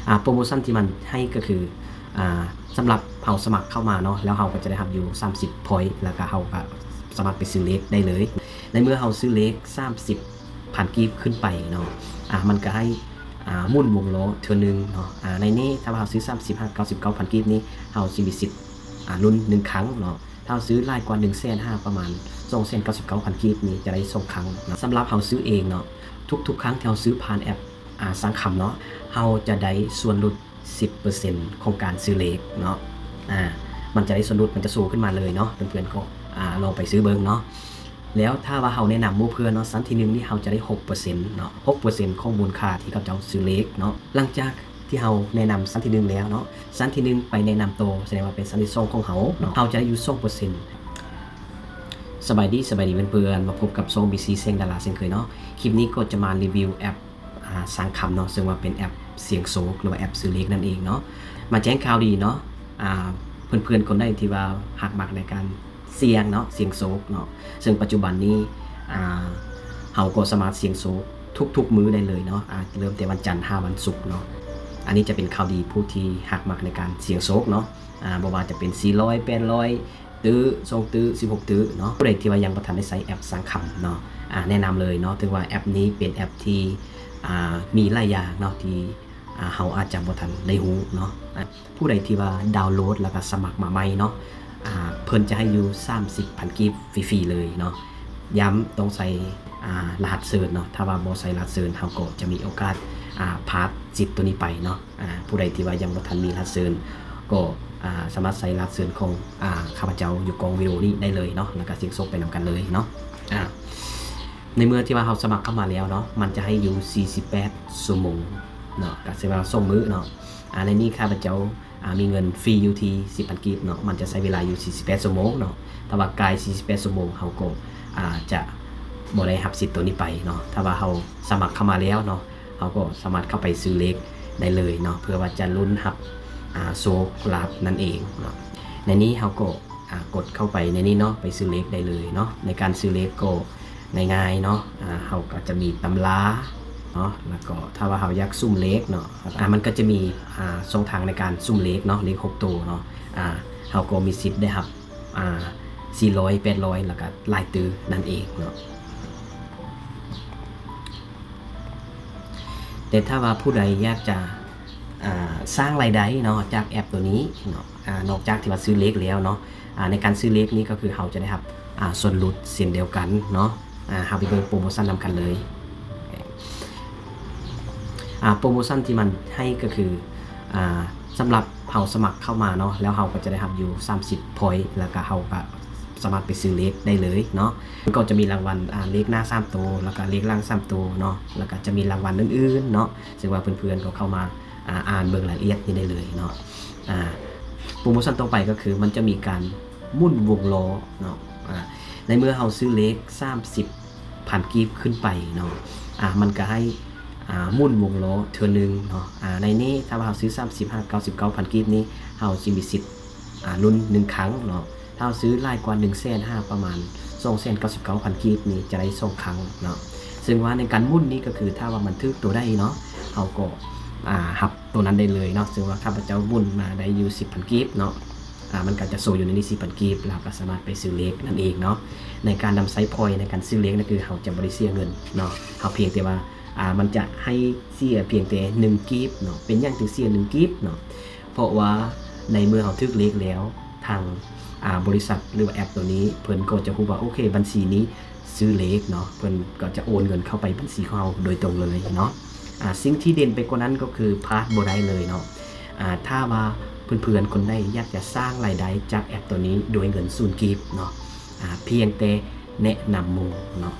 ອາ ໂປຣໂມຊັນທີ່ມັນໃຫ້ກໍຄື ອາ ສຳລັບເຮົາສະໝັກເຂົ້າມາເນາະ ແລ້ວເຮົາກໍຈະໄດ້ຮັບຢູ່ສາມສິບພອຍ ແລ້ວກໍເຮົາກໍສາມາດໄປຊື້ເລກໄດ້ເລີຍ. ໃນເມື່ອເຮົາຊື້ເລກສາມສິບພັນກີບຂຶ້ນໄປເນາະ ອາ ມັນກໍໃຫ້ ອາ ໝູນວົງລໍ້ເທື່ອໜຶ່ງເນາະ. ອາ ໃນນີ້ຖ້າວ່າເຮົາຊື້ສາມສິບຫາເກົ້າສິບເກົ້າພັນກີບນີ້ ເຮົາຊິມີສິດ ອາ ລຸ້ນໜຶ່ງຄັ້ງເນາະ. ຖ້າເຮົາຊື້ຫຼາຍກວ່າໜຶ່ງແສນຫາປະມານສອງແສນເກົ້າສິບເກົ້າພັນກີບນີ້ ຈະໄດ້ສອງຄັ້ງເນາະ. ສຳລັບເຮົາຊື້ເອງເນາະ ທຸກໆຄັ້ງທີ່ເຮົາຊື້ຜ່ານແອັບ ອາ ສ້າງຄຳເນາະ ເຮົາຈະໄດ້ສ່ວນຫຼຸດສິບເປີເຊັນຂອງການຊື້ເລກເນາະ. ອາ ມັນຈະໄດ້ສ່ວນຫຼຸດ ມັນຈະໂຊຂຶ້ນມາເລີຍເນາະ. ເພື່ອນໆກໍ ອາ ລອງໄປຊື້ເບິ່ງເນາະ. ແລ້ວຖ້າວ່າເຮົາແນະນຳໝູ່ເພື່ອນເນາະ ຊັ້ນທີໜຶ່ງນີ້ເຮົາຈະໄດ້ຫົກເປີເຊັນເນາະ ຫົກເປີເຊັນຂອງມູນຄ່າທີ່ເຂົາເຈົ້າຊື້ເລກເນາະ. ຫຼັງຈາກທີ່ເຮົາແນະນຳຊັ້ນທີໜຶ່ງແລ້ວເນາະ ຊັ້ນທີໜຶ່ງໄປແນະນຳຕໍ່ ສະແດງວ່າເປັນຊັ້ນທີສອງຂອງເຮົາເນາະ ເຮົາຈະໄດ້ຢູ່ສອງເປີເຊັນ. ສະບາຍດີ ສະບາຍດີເພື່ອນໆ ມາພົບກັບຊ່ອງ ບີ ຊີ ແສງດາລາເຊັ່ນເຄີຍເນາະ. ຄລິບນີ້ກໍຈະມາຣີວິວແອັບ ອາ ສ້າງຄຳເນາະ ເຊິ່ງວ່າເປັນແອັບສ່ຽງໂຊກ ຫຼືວ່າແອັບຊື້ເລກນັ້ນເອງເນາະ. ມາແຈ້ງຂ່າວດີເນາະ ອາ ເພື່ອນໆຄົນໃດທີ່ວ່າຮັກມັກໃນການສ່ຽງເນາະ ສ່ຽງໂຊກເນາະ ເຊິ່ງປັດຈຸບັນນີ້ ອາ ເຮົາກໍສາມາດສ່ຽງໂຊກທຸກໆມື້ໄດ້ເລີຍເນາະ ອາ ເລີ່ມແຕ່ວັນຈັນຫາວັນສຸກເນາະ. ອັນນີ້ຈະເປັນຂ່າວດີຜູ້ທີ່ຮັກມັກໃນການສ່ຽງໂຊກເນາະ ອາ ບໍ່ວ່າຈະເປັນສີ່ຮ້ອຍ ແປດຮ້ອຍ ຕື້ ສອງຕື້ ສິບຫົກຕື້ເນາະ. ຜູ້ໃດທີ່ວ່າຍັງບໍ່ທັນໄດ້ໃຊ້ແອັບສ້າງຄຳເນາະ ອາ ແນະນຳເລີຍເນາະ ຖືວ່າແອັບນີ້ເປັນແອັບທີ່ ອາ ມີຫຼາຍຢ່າງເນາະ ທີ່ ອາ ເຮົາອາດຈະບໍ່ທັນໄດ້ຮູ້ເນາະ. ອາ ຜູ້ໃດທີ່ວ່າດາວໂຫຼດ ແລ້ວກໍສະໝັກມາໃໝ່ເນາະ ອາ ເພິ່ນຈະໃຫ້ຢູ່ສາມສິບພັນກີບຟຣີໆເລີຍເນາະ. ຢ້ຳຕ້ອງໃສ່ ອາ ລະຫັດເຊີນເນາະ ຖ້າວ່າບໍ່ໃສ່ລະຫັດເຊີນ ເຮົາກໍຈະມີໂອກາດ ອາ ພາດສິດໂຕນີ້ໄປເນາະ. ອາ ຜູ້ໃດທີ່ວ່າຍັງບໍ່ທັນມີລະຫັດເຊີນ ກໍ ອາ ສາມາດໃສ່ລະຫັດເຊີນຂອງ ອາ ຂ້າພະເຈົ້າຢູ່ກ້ອງວິດີໂອນີ້ໄດ້ເລີຍເນາະ ແລ້ວກໍສ່ຽງໂຊກໄປນຳກັນເລີຍເນາະ. ອາ ໃນເມື່ອທີ່ວ່າເຮົາສະໝັກເຂົ້າມາແລ້ວເນາະ ມັນຈະໃຫ້ຢູ່ສີ່ສິບແປດຊົ່ວໂມງເນາະ ກໍຊິວ່າສອງມື້ເນາະ. ອາ ໃນນີ້ຂ້າພະເຈົ້າ ອາ ມີເງິນຟຣີຢູ່ທີ່ສິບພັນກີບເນາະ ມັນຈະໃຊ້ເວລາຢູ່ສີ່ສິບແປດຊົ່ວໂມງເນາະ. ຖ້າວ່າກາຍສີ່ສິບແປດຊົ່ວໂມງ ເຮົາກໍ ອາ ຈະບໍ່ໄດ້ຮັບສິດໂຕນີ້ໄປເນາະ. ຖ້າວ່າເຮົາສະໝັກເຂົ້າມາແລ້ວເນາະ ເຮົາກໍສາມາດເຂົ້າໄປຊື້ເລກໄດ້ເລີຍເນາະ ເພື່ອວ່າຈະລຸ້ນຮັບ ອາ ໂຊກລາບນັ້ນເອງເນາະ. ໃນນີ້ເຮົາກໍ ອາ ກົດເຂົ້າໄປໃນນີ້ເນາະ ໄປຊື້ເລກໄດ້ເລີຍເນາະ. ໃນການຊື້ເລກກໍງ່າຍໆເນາະ ອາ ເຮົາກໍຈະມີຕຳລາເນາະ ແລ້ວກໍຖ້າວ່າເຮົາຢາກສຸ່ມເລກເນາະ ອາ ມັນກໍຈະມີ ອາ ຊ່ອງທາງໃນການສຸ່ມເລກເນາະ ເລກຫົກໂຕເນາະ ອາ ເຮົາກໍມີສິດໄດ້ຮັບ ອາ ສີ່ຮ້ອຍ ແປດຮ້ອຍ ແລ້ວກໍຫຼາຍຕື້ນັ້ນເອງເນາະ. ແຕ່ຖ້າວ່າຜູ້ໃດຢາກຈະ ອາ ສ້າງລາຍໄດ້ເນາະ ຈາກແອັບໂຕນີ້ເນາະ ອາ ນອກຈາກທີ່ວ່າຊື້ເລກແລ້ວເນາະ ອາ ໃນການຊື້ເລກນີ້ກໍຄືເຮົາຈະໄດ້ຮັບ ອາ ສ່ວນຫຼຸດເຊັ່ນດຽວກັນເນາະ. ອາ ເຮົາໄປເບິ່ງໂປຣໂມຊັນນຳກັນເລີຍ. ອາ ໂປຣໂມຊັນທີ່ມັນໃຫ້ກໍຄື ອາ ສຳລັບເຮົາສະໝັກເຂົ້າມາເນາະ ແລ້ວເຮົາກໍຈະໄດ້ຮັບຢູ່ສາມສິບພອຍ ແລ້ວກໍເຮົາກໍສາມາດໄປຊື້ເລກໄດ້ເລີຍເນາະ. ມັນກໍຈະມີລາງວັນ ອາ ເລກໜ້າສາມໂຕ ແລ້ວກໍເລກຫຼັງສາມໂຕເນາະ ແລ້ວກໍຈະມີລາງວັນອື່ນໆເນາະ ເຊິ່ງວ່າເພື່ອນໆກໍເຂົ້າມາ ອາ ອ່ານເບິ່ງລາຍລະອຽດນີ້ໄດ້ເລີຍເນາະ. ອາ ໂປຣໂມຊັນຕໍ່ໄປກໍຄືມັນຈະມີການໝູນວົງລໍ້ເນາະ. ອາ ໃນເມື່ອເຮົາຊື້ເລກສາມສິບພັນກີບຂຶ້ນໄປເນາະ ອາ ມັນກໍໃຫ້ ອາ ໝູນວົງລໍ້ເທື່ອໜຶ່ງເນາະ. ອາ ໃນນີ້ຖ້າວ່າເຮົາຊື້ສາມສິບຫາເກົ້າສິບເກົ້າພັນກີບນີ້ ເຮົາຊິມີສິດ ອາ ລຸ້ນໜຶ່ງຄັ້ງເນາະ. ຖ້າເຮົາຊື້ຫຼາຍກວ່າໜຶ່ງແສນຫາປະມານສອງແສນເກົ້າສິບເກົ້າພັນກີບນີ້ ຈະໄດ້ສອງຄັ້ງເນາະ. ເຊິ່ງວ່າໃນການໝູນນີ້ກໍຄື ຖ້າວ່າມັນຖືກໂຕໃດເນາະ ເຮົາກໍ ອາ ຮັບໂຕນັ້ນໄດ້ເລີຍເນາະ. ເຊິ່ງວ່າຂ້າພະເຈົ້າໝູນມາໄດ້ຢູ່ສິບພັນກີບເນາະ ອາ ມັນກໍຈະໂຊຢູ່ໃນນີ້ສິບພັນກີບ ແລ້ວກໍສາມາດໄປຊື້ເລກນັ້ນເອງເນາະ. ໃນການນຳໃຊ້ພອຍໃນການຊື້ເລກນັ້ນ ຄືເຮົາຈະບໍ່ໄດ້ເສຍເງິນເນາະ ເຮົາພຽງແຕ່ວ່າ ອາ ມັນຈະໃຫ້ເສຍພຽງແຕ່ໜຶ່ງກີບເນາະ. ເປັນຫຍັງຈຶ່ງເສຍໜຶ່ງກີບເນາະ? ເພາະວ່າໃນເມື່ອເຮົາຖືກເລກແລ້ວ ທາງ ອາ ບໍລິສັດ ຫຼືວ່າແອັບໂຕນີ້ ເພິ່ນກໍຈະຮູ້ວ່າ ໂອເຄ ບັນຊີນີ້ຊື້ເລກເນາະ ເພິ່ນກໍຈະໂອນເງິນເຂົ້າໄປບັນຊີຂອງເຮົາໂດຍຕົງເລີຍເນາະ. ອາ ສິ່ງທີ່ເດັ່ນໄປກວ່ານັ້ນກໍຄືພາດບໍ່ໄດ້ເລີຍເນາະ. ອາ ຖ້າວ່າເພື່ອນໆຄົນໃດຢາກຈະສ້າງລາຍໄດ້ຈາກແອັບໂຕນີ້ໂດຍເງິນສູນກີບເນາະ ອາ ພຽງແຕ່ແນະນຳໝູ່ເນາະ.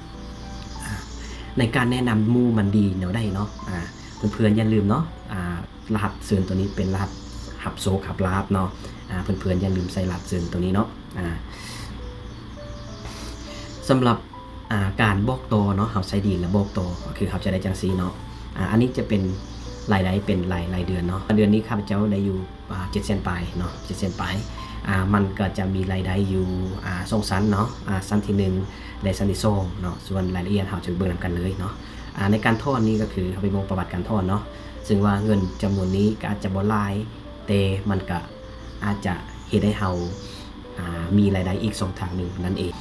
ອາ ໃນການແນະນຳໝູ່ມັນດີແນວໃດເນາະ? ອາ ເພື່ອນໆຢ່າລືມເນາະ ອາ ລະຫັດເຊີນໂຕນີ້ເປັນລະຫັດຮັບໂຊກຮັບລາບເນາະ. ອາ ເພື່ອນໆຢ່າລືມໃສ່ລະຫັດເຊີນໂຕນີ້ເນາະ. ອາ ສຳລັບ ອາ ການບອກຕໍ່ເນາະ ເຮົາໃຊ້ດີແລ້ວບອກຕໍ່ ກໍຄືເຮົາຈະໄດ້ຈັ່ງຊີ້ເນາະ. ອາ ອັນນີ້ຈະເປັນລາຍໄດ້ເປັນລາຍ ລາຍເດືອນເນາະ. ເດືອນນີ້ຂ້າພະເຈົ້າໄດ້ຢູ່ ອາ ເຈັດແສນປາຍເນາະ ເຈັດແສນປາຍ. ອາ ມັນກໍຈະມີລາຍໄດ້ຢູ່ ອາ ສອງຊັ້ນເນາະ ອາ ຊັ້ນທີໜຶ່ງ ແລະ ຊັ້ນທີສອງເນາະ. ສ່ວນລາຍລະອຽດເຮົາຈະໄປເບິ່ງນຳກັນເລີຍເນາະ. ອາ ໃນການຖອນນີ້ກໍຄືເຮົາໄປເບິ່ງປະຫວັດການຖອນເນາະ. ເຊິ່ງວ່າເງິນຈຳນວນນີ້ກໍອາດຈະບໍ່ຫຼາຍ ແຕ່ມັນກໍອາດຈະເຮັດໃຫ້ເຮົາ ອ່າ ມີລາຍໄດ້ອີກຊ່ອງທາງໜຶ່ງນັ້ນເອງ.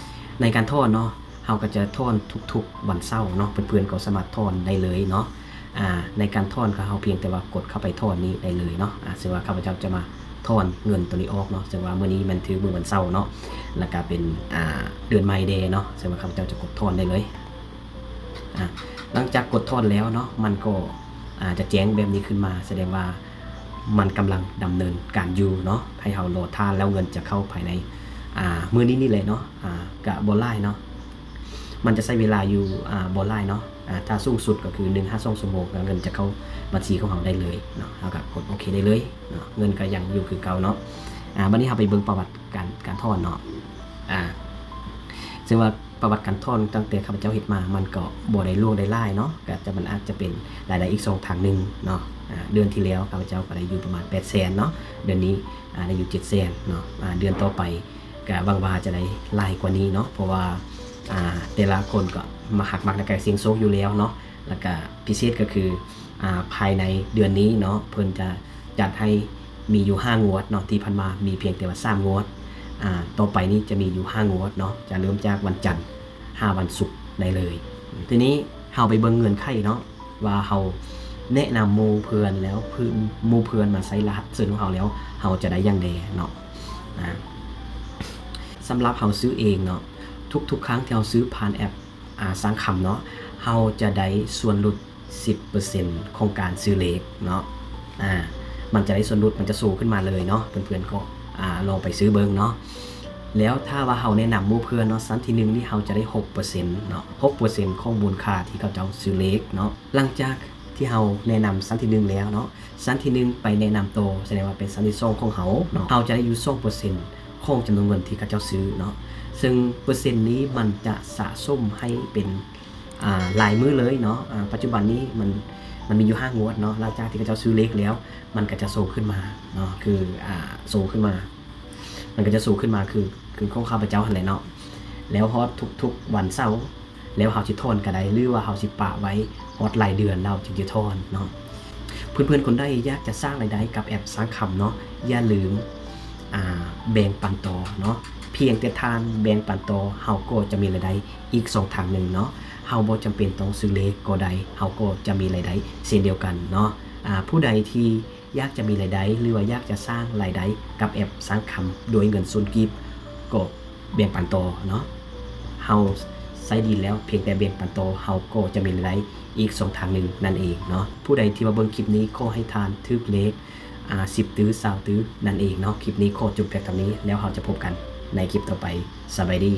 ໃນການຖອນເນາະ ເຮົາກໍຈະຖອນທຸກໆວັນເສົາເນາະ, ເພື່ອນໆກໍສາມາດຖອນໄດ້ເລີຍເນາະ. ອ່າ ໃນການຖອນກໍເຮົາພຽງແຕ່ວ່າກົດເຂົ້າໄປຖອນນີ້ໄດ້ເລີຍເນາະ. ອ່າ ເຊິ່ງວ່າຂ້າພະເຈົ້າຈະມາຖອນເງິນໂຕນີ້ອອກເນາະ, ເຊິ່ງວ່າມື້ນີ້ແມ່ນຖືກມື້ວັນເສົາເນາະ ແລ້ວກໍເປັນ ອ່າ ເດືອນໃໝ່ແດ່ເນາະ, ເຊິ່ງວ່າຂ້າພະເຈົ້າຈະກົດຖອນໄດ້ເລີຍ. ອ່າ ຫຼັງຈາກກົດຖອນແລ້ວເນາະ ມັນກໍ ອ່າ ຈະແຈ້ງແບບນີ້ຂຶ້ນມາ ສະແດງວ່າມັນກຳລັງດຳເນີນການຢູ່ເນາະ, ໃຫ້ເຮົາລໍຖ້າ ແລ້ວເງິນຈະເຂົ້າພາຍໃນ ອ່າ ມື້ນີ້ນີ້ແຫຼະເນາະ. ອ່າ ກະບໍ່ຫຼາຍເນາະ, ມັນຈະໃຊ້ເວລາຢູ່ ອ່າ ບໍ່ຫຼາຍເນາະ. ອ່າ ຖ້າສູງສຸດກໍຄືໜຶ່ງຫາສອງຊົ່ວໂມງ ແລ້ວເງິນຈະເຂົ້າບັນຊີຂອງເຮົາໄດ້ເລີຍເນາະ. ເຮົາກໍກົດໂອເຄໄດ້ເລີຍເນາະ, ເງິນກໍຍັງຢູ່ຄືເກົ່າເນາະ. ອ່າ ບັດນີ້ເຮົາໄປເບິ່ງປະຫວັດການ ການຖອນເນາະ. ອ່າ ເຊິ່ງວ່າ ປະຫວັດການຖອນຕັ້ງແຕ່ຂ້າພະເຈົ້າເຮັດມາ ມັນກໍບໍ່ໄດ້ຫຼວງໄດ້ຫຼາຍເນາະ, ກໍຈະ ມັນອາດຈະເປັນລາຍໄດ້ອີກຊ່ອງທາງໜຶ່ງເນາະ. ອ່າ ເດືອນທີ່ແລ້ວຂ້າພະເຈົ້າກໍໄດ້ຢູ່ປະມານແປດແສນເນາະ, ເດືອນນີ້ ອ່າ ໄດ້ຢູ່ເຈັດແສນເນາະ. ອ່າ ເດືອນຕໍ່ໄປກໍຫວັງວ່າຈະໄດ້ຫຼາຍກວ່ານີ້ເນາະ, ເພາະວ່າ ອ່າ ແຕ່ລະຄົນກໍມັກ ຮັກມັກໃນການສ່ຽງໂຊກຢູ່ແລ້ວເນາະ. ແລ້ວກໍພິເສດກໍຄື ອ່າ ພາຍໃນເດືອນນີ້ເນາະ ເພິ່ນຈະຈັດໃຫ້ມີຢູ່ຫ້າງວດເນາະ, ທີ່ຜ່ານມາມີພຽງແຕ່ວ່າສາມງວດ. ອ່າ ຕໍ່ໄປນີ້ຈະມີຢູ່ຫ້າງວດເນາະ, ຈະເລີ່ມຈາກວັນຈັນຫາວັນສຸກໄດ້ເລີຍ. ທີນີ້ເຮົາໄປເບິ່ງເງື່ອນໄຂເນາະ ວ່າເຮົາແນະນຳໝູ່ເພື່ອນແລ້ວ ເພື່ອນ ໝູ່ເພື່ອນມາໃຊ້ລະຫັດເຊີນຂອງເຮົາແລ້ວ ເຮົາຈະໄດ້ຫຍັງແດ່ເນາະ. ອ່າ ສຳລັບເຮົາຊື້ເອງເນາະ, ທຸກໆຄັ້ງທີ່ເຮົາຊື້ຜ່ານແອັບ ອ່າ ສ້າງຄຳເນາະ ເຮົາຈະໄດ້ສ່ວນຫຼຸດສິບເປີເຊັນຂອງການຊື້ເລກເນາະ. ອ່າ ມັນຈະໄດ້ສ່ວນຫຼຸດ ມັນຈະໂຊຂຶ້ນມາເລີຍເນາະ, ເພື່ອນໆກໍ ອ່າ ລອງໄປຊື້ເບິ່ງເນາະ. ແລ້ວຖ້າວ່າເຮົາແນະນຳໝູ່ເພື່ອນເນາະ ຊັ້ນທີໜຶ່ງນີ້ເຮົາຈະໄດ້ຫົກເປີເຊັນເນາະ, ຫົກເປີເຊັນຂອງມູນຄ່າທີ່ເຂົາເຈົ້າຊື້ເລກເນາະ. ຫຼັງຈາກທີ່ເຮົາແນະນຳຊັ້ນທີໜຶ່ງແລ້ວເນາະ, ຊັ້ນທີໜຶ່ງໄປແນະນຳຕໍ່ ສະແດງວ່າເປັນຊັ້ນທີສອງຂອງເຮົາເນາະ, ເຮົາຈະໄດ້ຢູ່ສອງເປີເຊັນຂອງຈຳນວນເງິນທີ່ເຂົາເຈົ້າຊື້ເນາະ. ເຊິ່ງເປີເຊັນນີ້ມັນຈະສະສົມໃຫ້ເປັນ ອ່າ ລາຍມື້ເລີຍເນາະ. ອ່າ ປັດຈຸບັນນີ້ມັນ ມັນມີຢູ່ຫ້າງວດເນາະ, ຫຼັງຈາກທີ່ເຂົາເຈົ້າຊື້ເລກແລ້ວ ມັນກໍຈະໂຊຂຶ້ນມາເນາະ, ຄື ອ່າ ໂຊຂຶ້ນມາ ມັນກໍຈະໂຊຂຶ້ນມາ ຄື ຄືຂອງຂ້າພະເຈົ້າຫັ້ນແຫຼະເນາະ. ແລ້ວຮອດທຸກໆວັນເສົາ ແລ້ວເຮົາຊິຖອນກໍໄດ້ ຫຼືວ່າເຮົາຊິປະໄວ້ຮອດລາຍເດືອນແລ້ວຈຶ່ງຈະຖອນເນາະ. ເພື່ອນໆຄົນໃດຢາກຈະສ້າງລາຍໄດ້ກັບແອັບສ້າງຄຳເນາະ, ຢ່າລືມ ອ່າ ແບ່ງປັນຕໍ່ເນາະ. ພຽງແຕ່ທ່ານແບ່ງປັນຕໍ່ ເຮົາກໍຈະມີລາຍໄດ້ອີກຊ່ອງທາງໜຶ່ງເນາະ. ເຮົາບໍ່ຈຳເປັນຕ້ອງຊື້ເລກກໍໄດ້ ເຮົາກໍຈະມີລາຍໄດ້ເຊັ່ນດຽວກັນເນາະ. ອ່າ ຜູ້ໃດທີ່ ຢາກຈະມີລາຍໄດ້ ຫຼືວ່າຢາກຈະສ້າງລາຍໄດ້ກັບແອັບສ້າງຄຳດ້ວຍເງິນສ່ວນກີບ ກໍແບ່ງປັນຕໍ່ເນາະ. ເຮົາໃຊ້ດີແລ້ວ ພຽງແຕ່ແບ່ງປັນຕໍ່ ເຮົາກໍຈະມີລາຍໄດ້ອີກຊ່ອງທາງໜຶ່ງນັ້ນເອງເນາະ. ຜູ້ໃດທີ່ວ່າເບິ່ງຄລິບນີ້ ຂໍໃຫ້ທ່ານຖືກເລກ ອ່າ ສິບຕື້ ຊາວຕື້ນັ້ນເອງເນາະ. ຄລິບນີ້ຂໍຈົບພຽງເທົ່ານີ້ ແລ້ວເຮົາຈະພົບກັນໃນຄລິບຕໍ່ໄປ. ສະບາຍດີ.